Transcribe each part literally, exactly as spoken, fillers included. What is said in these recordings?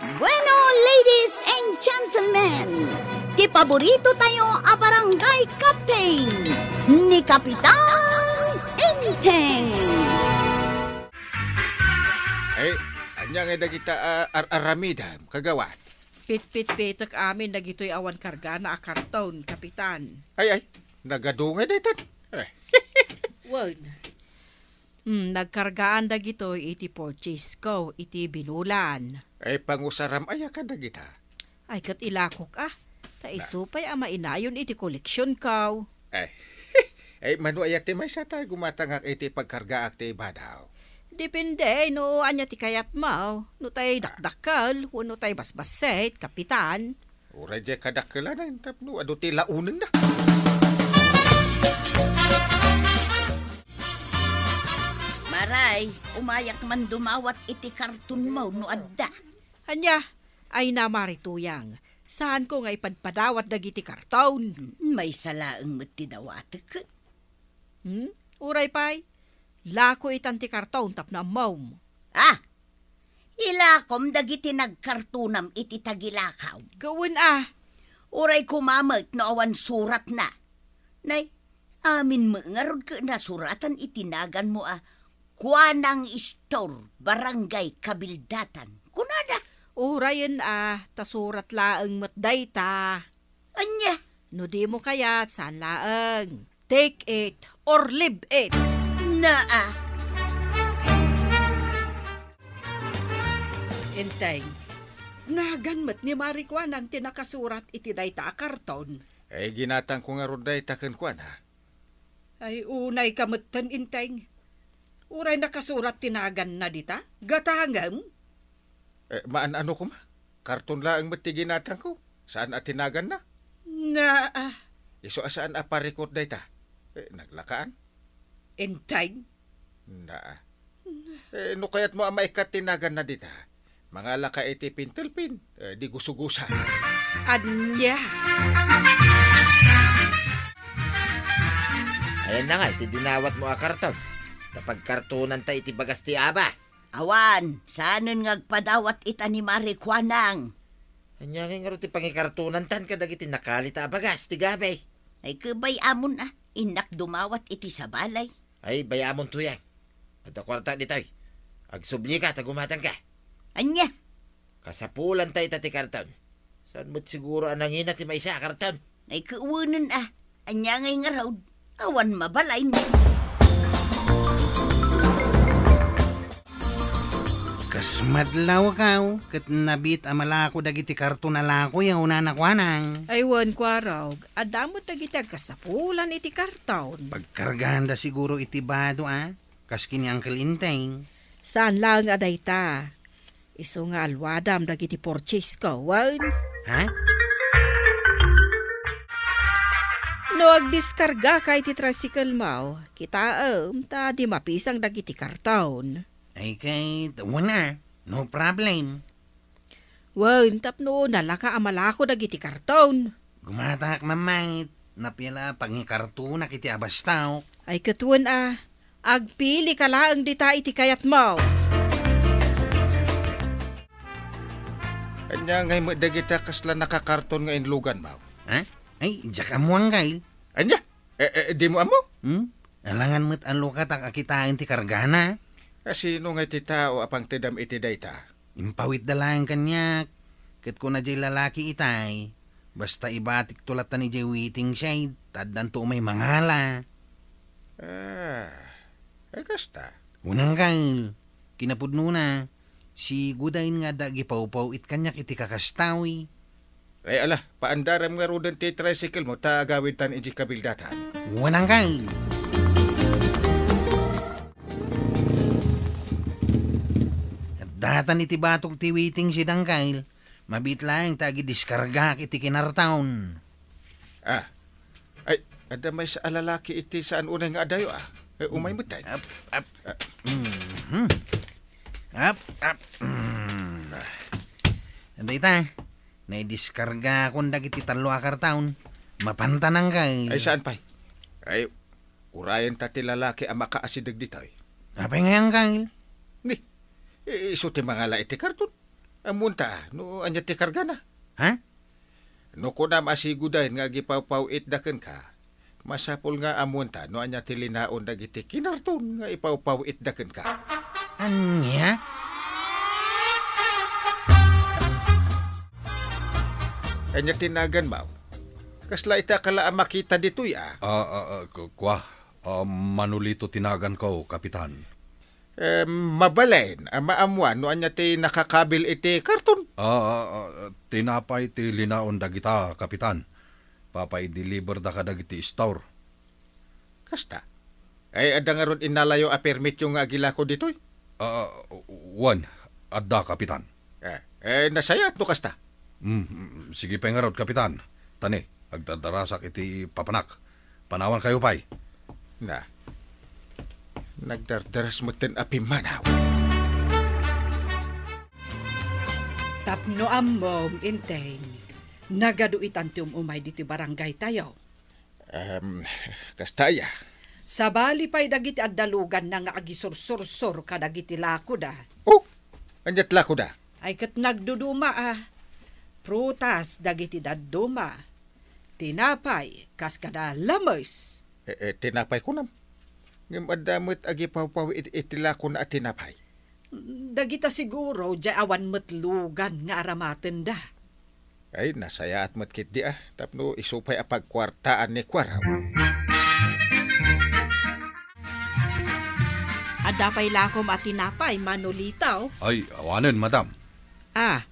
Bueno, ladies and gentlemen, ti paborito tayo a barangay captain, ni Kapitan Enteng. Eh, ania nga dagita a ar-aramidam, kagawad? Pitpitpitek amin dagitoy awan kargana a karton, Kapitan. Ay, ay, nagadu nga daytan. Eh. Wen. Hmm, nagkargaan dagitoy iti purchase ko iti binulan. Ay, pangusaram aya kadagita? Ay, ket ilakok, ah. Ta Na- isu pay a mainayon iti koleksion ko. Ay, ay, mano aya ti maysa ta gumatangak iti pagkargaak ti badaw? Depende no ania ti kayatmo. No tay dakdakkel, wenno tay basbassit, Kapitan. Uray diay kadakkelan, tapno adu ti launenna. Maray, umayak man dumawat iti kartonmo no adda. Ania? Ay na, Mari Tuyang, saanko nga ipadpadawat dagiti karton. Maysa laeng met ti dawatek. Hmm? Uray pay, lako itan ti karton tapno ammom. Ah! Ilakom dagiti nagkartonam iti tagilakaw. Gawen a. Uray koma met no awan suratna. Nay, amin met ngarud ket nasuratan iti naganmo a Kuanang Store, Barangay Kabildatan. Kunada. Urayen a, ta surat laeng met dayta. Ania? No dimo kayat, saan laeng. Take it or leave it. Naa. Enteng, nagan met ni Mari Kuanang ti nakasurat iti dayta a karton. Ay, ginatangko ngarud dayta kenkuana. Ay, unayka metten, Enteng. Uray nakasurat ti naganna dita, gatangem? Eh, maan-ano koma? Karton laeng met ti ginatangko. Saan a ti naganna? Naa. Isu a saan a parikot dayta. Eh, naglakaan? Enteng? Naa. Eh, no kayatmo a maikkat ti naganna dita, mangalaka iti pintelpin, eh, di gusugusa. Ania? Ayan na nga iti dinawatmo a karton. Ta pagkartonanta iti bagas ti aba. Awan, saanen nga agpadawat ita ni Mari Kuanang. Ania ngay ngarud ti pangikartonantan kadagiti nakalit a bagas ti gabe? Ay, kebay amon a, innak dumawat iti sabalay. Ay, bay-amon, Tuyang. Adda kuarta ditoy. Agsublika ta gumatangka. Ania? Kasapulanta ita ti karton. Saan met siguro a nangina ti maysa a karton? Ay, kuwenen a. Ania ngay ngarud? Awan mabalin. Kas madlawkaw, ket nabiit a malako dagiti karton a lakoyo, Nana Kuanang. Ay, wen, Kuarog. Adda met dagiti agkasapulan iti karton. Pagkarganda siguro iti bado, a? Kas ken ni Uncle Enteng. Saan laeng a dayta. Isu nga alwadam dagiti purchase ko, wen? Ha? No agdiskargaka iti tricycle mo, kitaem ta di mapisang dagiti karton. Ay, ket, wen a, no problem. Wen, tapno nalaka a malako dagiti karton. Gumatangak mamait, napia la pangikartonak iti abastok. Ay, ket wen a, agpilika laeng dita iti kayatmo. Ania ngay met dagita kasla nakakarton nga inluganmo? Ha? Ay, diak ammo, Uncle. Ania? Eh, eh, dimo ammo? Hmm? Alangan met a lukatak a kitaen ti kargana. A sino ngay ti tao a pangtedam iti dayta? Impawitda laeng kaniak, ket kuna jay lalaki itay, basta ibatikto latta idiay waiting shed, ta addanto umay mangala. Ah, ay kasta. Wen, Uncle, kinapudnona, si Gudain nga adda agipawpaw-it kaniak iti kakastawi. Ay, ala, paandarem ngaruden ti tricycle mo ta agawidtan idiay kabildatan. Wen, Uncle. Addatan iti batok ti waiting shed, Uncle. Mabiit laeng ta agidiskargaak iti kinarton. Ah. Ay, adda maysa a lalaki iti saan unay nga adayo, a. Ay, umay met, tay. Ap, ap. Ah. Mhm. Ap, ap. Mm. Dayta, naidiskargakon dagiti tallo a karton. Mapantanan, Uncle. Ay, saan pay? Ay, urayenta ti lalaki a makaasideg ditoy. Apay ngay, Uncle? Ni, i-, isu ti mangala iti karton. Ammonta no ania ti kargana. Ha? No kunam a sigoden nga agipawpaw-itda kenka, masapul nga ammonta no ania ti linaon dagiti kinarton nga ipawpaw-itda kenka. Ania? Ania ti naganmo? Kasla ita kala a makita ditoy a? Ah, ah, ah, ku-, kua, ah, Manolito ti naganko, Kapitan. Eh, mabalin a maammuan no ania ti nakakabil iti karton? Ah, ah, ah, tinapay ti linaon dagita, Kapitan. Papa-i-deliver da kadagiti store. Kasta? Ay, adda ngarud innalayo a permityo nga agilako ditoy? Ah, wen, adda, Kapitan. Eh, eh, nasayaat no kasta. Mm, mm, sige pay ngarud, Kapitan. Tani, agdardarasak iti papanak. Panawankayo pay. Na, nagdardaras metten a pimmanaw. Tapno ammom, Enteng, nagadu itan ti um-umay ditoy barangay tayo. Em, kasta aya? Sabali pay dagiti adda luganna nga agisursursur kadagiti lakoda. Oh, aniat lakoda? Ay ket nagduduma a prutas dagiti dadduma, tinapay, kas kada lames. Eh, eh, tinapay kunam. Ngem adda met agipawpaw it-, iti lakona a tinapay. Dagita siguro, diay awan met lugan nga aramatenda. Ay, nasayaat met ketdi a, tapno isu pay a pagkuartaan ni Kuarog. Adda pay lakom a tinapay, Manolito? Ay, awanen, madam. Ah,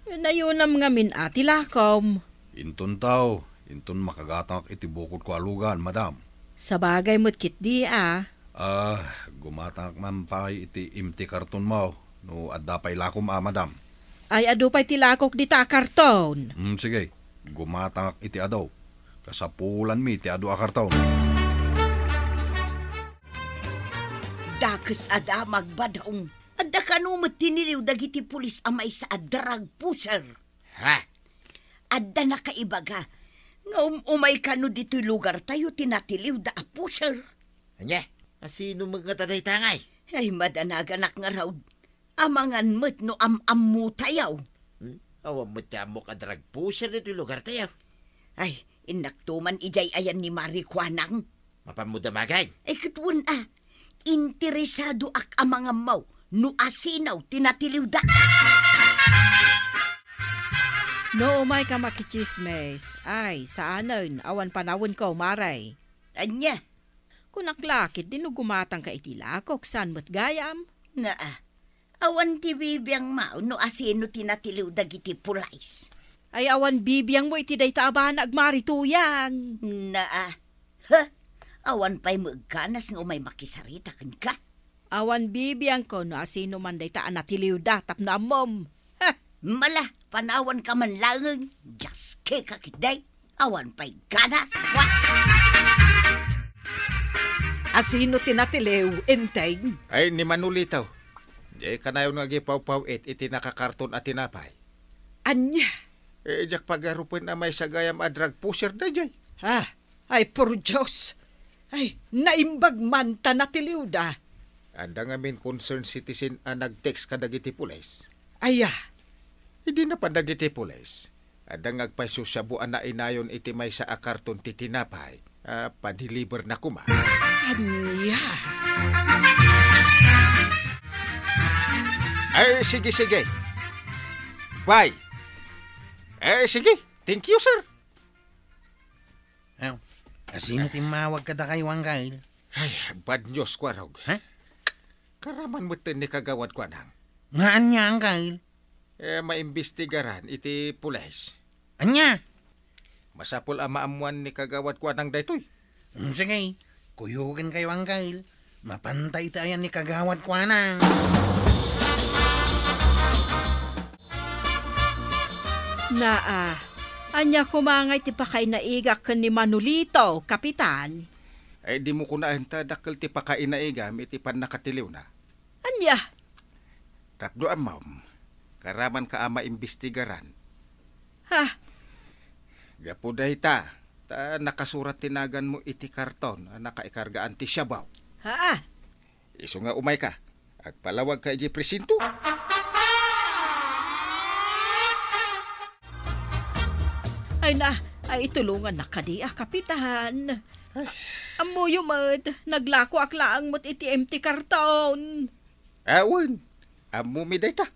nayunam ngamin a ti lakom. Inton tao, inton makagatangak iti bukodko a lugan, madam. Sabagay met ketdi a. Ah, gumatangak man pay iti empty kartonmo, no adda pay lakom a, madam. Ay, adu pay ti lakok dita a karton. Hmm, sige. Gumatangak iti adu. Kasapulanmi ti adu a karton. Dakes a damag, Badong. Adda kano met tiniliw dagiti pulis a maysa a drug pusher. Ha? Adda nakaibaga nga um-umay kano ditoy lugartayo ti natiliwda a pusher. Ania? A sino met ngata dayta ngay? Ay, madanaganak ngarud. Amangan met no am-ammotayo. Hmm? Awan met ti ammok a drug pusher ditoy lugartayo. Ay, innakto man idiay ayan ni Mari Kuanang. Mapanmo damagen? Ay, ket wen a, interesadoak a mangammo no asino ti natiliwda. No umayka makitsismis, ay, saanen, awan panawenko, Mari. Ania? Kunak la ketdi no gumatangka iti lakok, saan met gayam? Naa, awan ti bibiangmo no asino ti natiliw dagiti pulis. Ay, awan bibiangmo iti dayta a banag, Mari Tuyang. Naa. Huh? Awan pay met ganas nga umay makisarita kenka. Awan bibiangko no asino man dayta a natiliwda tapno ammom. Huh? Mala, panawanka man laeng. Diaske ka ketdi. Awan pay ganas. Wa! Asino ti natiliw, Enteng? Ay, ni Manolito. Diay kanayon nga agipawpaw-it iti nakakarton a tinapay. Ania? Eh, diak pagarupen a maysa gayam a drug pusher daydiay. Ah, ay, por Dios. Ay, naimbag man ta natiliwda. Adda ngamin concerned citizen a nag-text kadagiti pulis. Aya. Idi napan dagiti pulis, adda nga agpaysusiabo a nainayon iti maysa a karton ti tinapay a pa-deliver na koma. Ania? Ay, sige, sige. Bye. Eh, sige. Thank you, sir. Aw, asino ti mawag kadakayo, Angkel? Ay, bad news, Kuarog. Ha? Karaman metten ni Kagawad Kuanang. Nga ania, Angkel? Eh, maimbestigaran iti pulis. Ania? Masapul a maammuan ni Kagawad Kuanang daytoy. Mm, sige. Kuyogenkayo, Angkel. Mapanta iti ayan ni Kagawad Kuanang. Naa, ania koma ngay ti pakainaigak ken ni Manolito, Kapitan? Ay, dimo kunaen ta dakkel ti pakainaigam iti pannakatiliwna. Ania? Tapno ammom, karamanka a maimbestigaran. Ha? Gapu dayta, ta nakasurat ti naganmo iti karton a nakaikargaan ti siabaw. Haa? Isu nga umayka, agpalawagka idiay presinto. Ay na, ay tulongannak kadi a, Kapitan. Ay. Ammoyo met, naglakoak laeng met iti empty karton. Awan, ammomi dayta.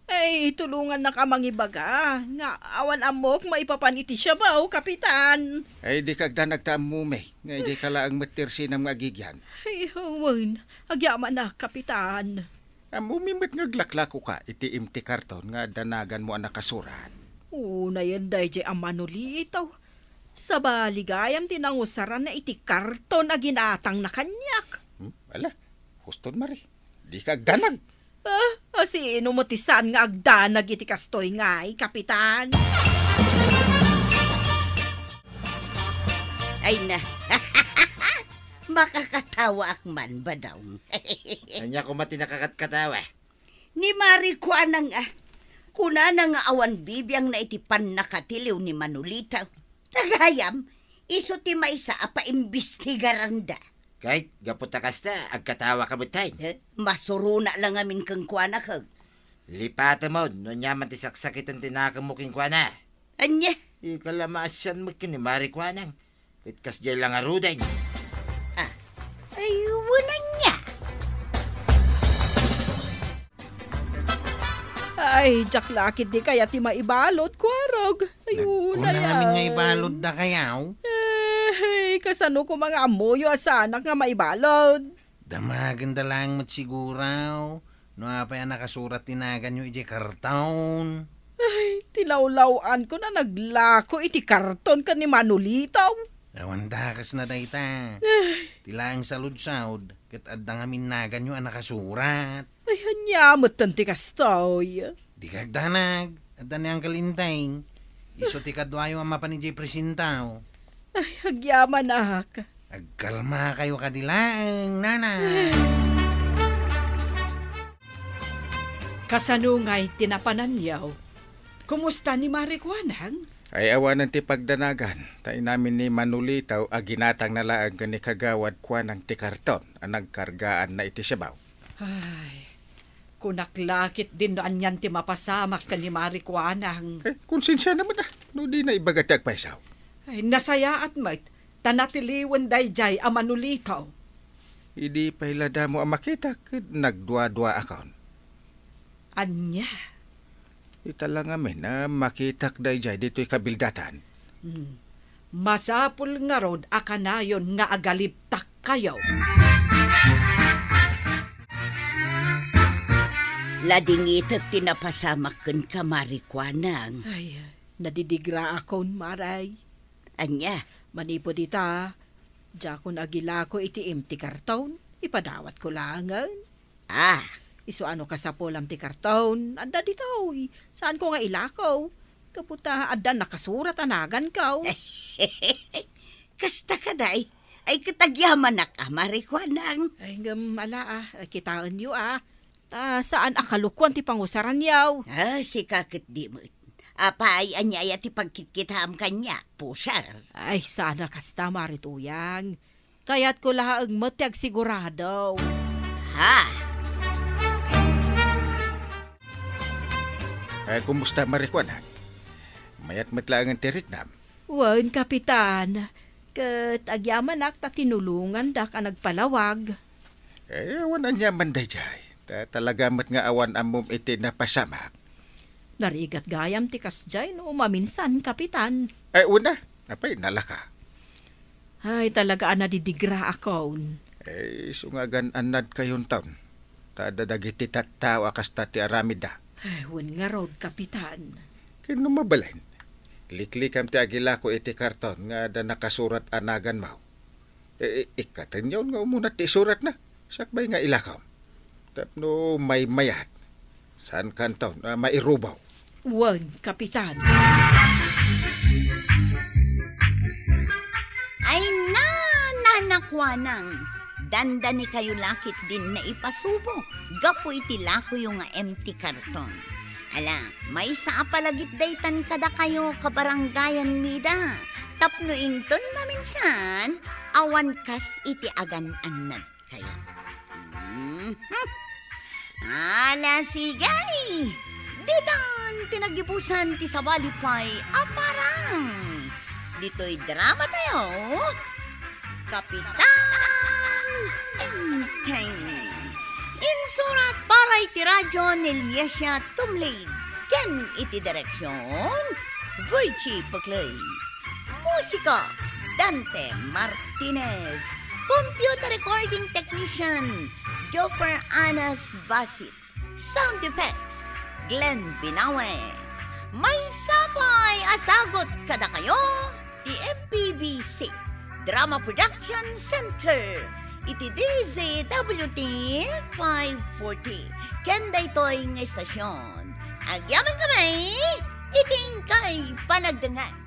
Ay, tulongannak a mangibaga, nga awan ammok maipapan iti siabaw, Kapitan. Ay, dika agdanag ta ammomi, nga idiay ka laeng met ti arsinam nga agigyan. Ay, wen, agyamanak, Kapitan. Ammomi met nga aglaklakoka iti empty karton nga adda naganmo a nakasurat. Unayen daydiay a Manolito. Sabali gayam ti nangusaranna iti karton a ginatangna kaniak. Hmm? Ala, huston, Mari. Dika agdanag. Ah, a sino met ti saan nga agdanag iti kastoy ngay, Kapitan? Ay na. Makakatawaak man, Badong. Ania koma ti nakakatkatawa? Ni Mari Kuanang, a. Kunana nga awan bibiangna iti pannakatiliw ni Manolito. Ta gayam, isu ti maysa a paimbestigaranda. Ket gapu ta kasta, agkatawa ka met, tay? Eh, masurona la ngamin kenkuana, kag. Lipatem no aniaman ti saksakiten ti nakemmo kenkuana. Ania? Ika la maasian met ken ni Mari Kuanang. Ket kasdiay la ngaruden. Ah, ay, wen ania. Ay, diak la ketdi kayat ti maibalud, Kuarog. Ay, Nagkuna unay, amin nga ay. Ibalud dakayaw. Eh, kasano koma nga ammoyo a saanak nga maibalud? Damagenda laeng met siguro no apay a nakasurat ti naganyo idiay karton. Ay, ti lawlaw-ankon a naglako iti karton ken ni Manolito. Awan dakesna dayta. Ay. Ti laeng saludsod, ket adda ngamin naganyo a nakasurat. Ay, ania metten ti kastoy? Dika agdanag, adda ni Uncle Enteng. Isu ti kaduayo a mapan idiay presinto. Ay, agyamanak. Agkalmakayo kadi laeng, nanay. Kasano ngay ti napananyo? Kumusta ni Mari Kuanang? Ay, awanen ti pagdanagan, ta inamin ni Manolito a ginatangna laeng ken ni Kagawad Kuanang ti karton a nagkargaanna iti siabaw. Ay, kunak la ketdin no anian ti mapasamak ken ni Mari Kuanang. Eh, konsensiana met, a, no dina ibaga ti agpayso. Ay, nasayaat met, ta natiliwen daydiay a Manolito. Idi pay la damo a makitak, ket nagduaduaakon. Ania? Ita la ngamin a makitak daydiay ditoy kabildatan. Hmm. Masapul ngarud a kanayon nga agalibtakkayo. Ladingitek ti napasamak kenka, Mari Kuanang. Ay, nadidigraakon, Maray. Ania? Manipud ita, diakon agilako iti empty karton. Ipadawatko laengen. Ah. Isu a no kasapulam ti karton, adda ditoy. Saanko nga ilako. Gapu ta adda nakasurat a naganko. Kasta kadi, ay ket agyamanak a, Mari Kuanang. Ay, ngem ala, a, kitaenyo, a. Ta saan a kalukoan ti pangusaranyo. Ah, sika ketdi met. Apay, ania aya ti pagkitkitaam kaniak, pusar? Ay, saan a kasta, Mari Tuyang. Kayatko laeng met ti agsigurado. Ha? Eh, kumusta, Mari Kuanang? Mayat met laengen ti riknam? Wen, Kapitan. Ket agyamanak ta tinulongandak a nagpalawag. Eh, awan aniaman daydiay. Ta talaga met nga awan ammom iti napasamak. Narigat gayam ti kasdiay no maminsan, Kapitan. Ay, una, apay, nalaka. Ay, talaga a nadidigraakon. Eh, isu nga agan-annadkayonton. Ta adda dagiti tattao a kasta ti aramidda. Ay, wen ngarud, Kapitan. Ken no mabalin, liklikam ti agilako iti karton nga adda nakasurat a naganmo. Eh, ikkatenyon nga umuna ti isuratna. Sakbay nga ilakom. Tapno maymayat. Saankanton a mairubaw. Wen, Kapitan. Ay na, Nana Kuanang. Dandanikayo la ketdin naipasubo gapu iti lakoyo nga empty karton. Ala, maysa a palagip daytan kadakayo, kabarangayanmi da. Tapno inton maminsan, awan kas iti agan-annad kayo. Mhm. Ala, sige. Ditan ti nagibusan ti sabali pay a parang. Ditoy drama tayo, Kapitan Enteng. Insurat para iti radyo ni Liesia Tumlid ken iti direksyon, Virgie Puclay. Musika, Dante Martinez. Computer recording technician, Joper Anas Basit. Sound effects, Glenn Binawe. Maysa pay a sagut kadakayo ti M P B C Drama Production Center iti D Z W T five forty. Ken daytoy nga istasyon, agyamankami iti inkay panagdengngeg.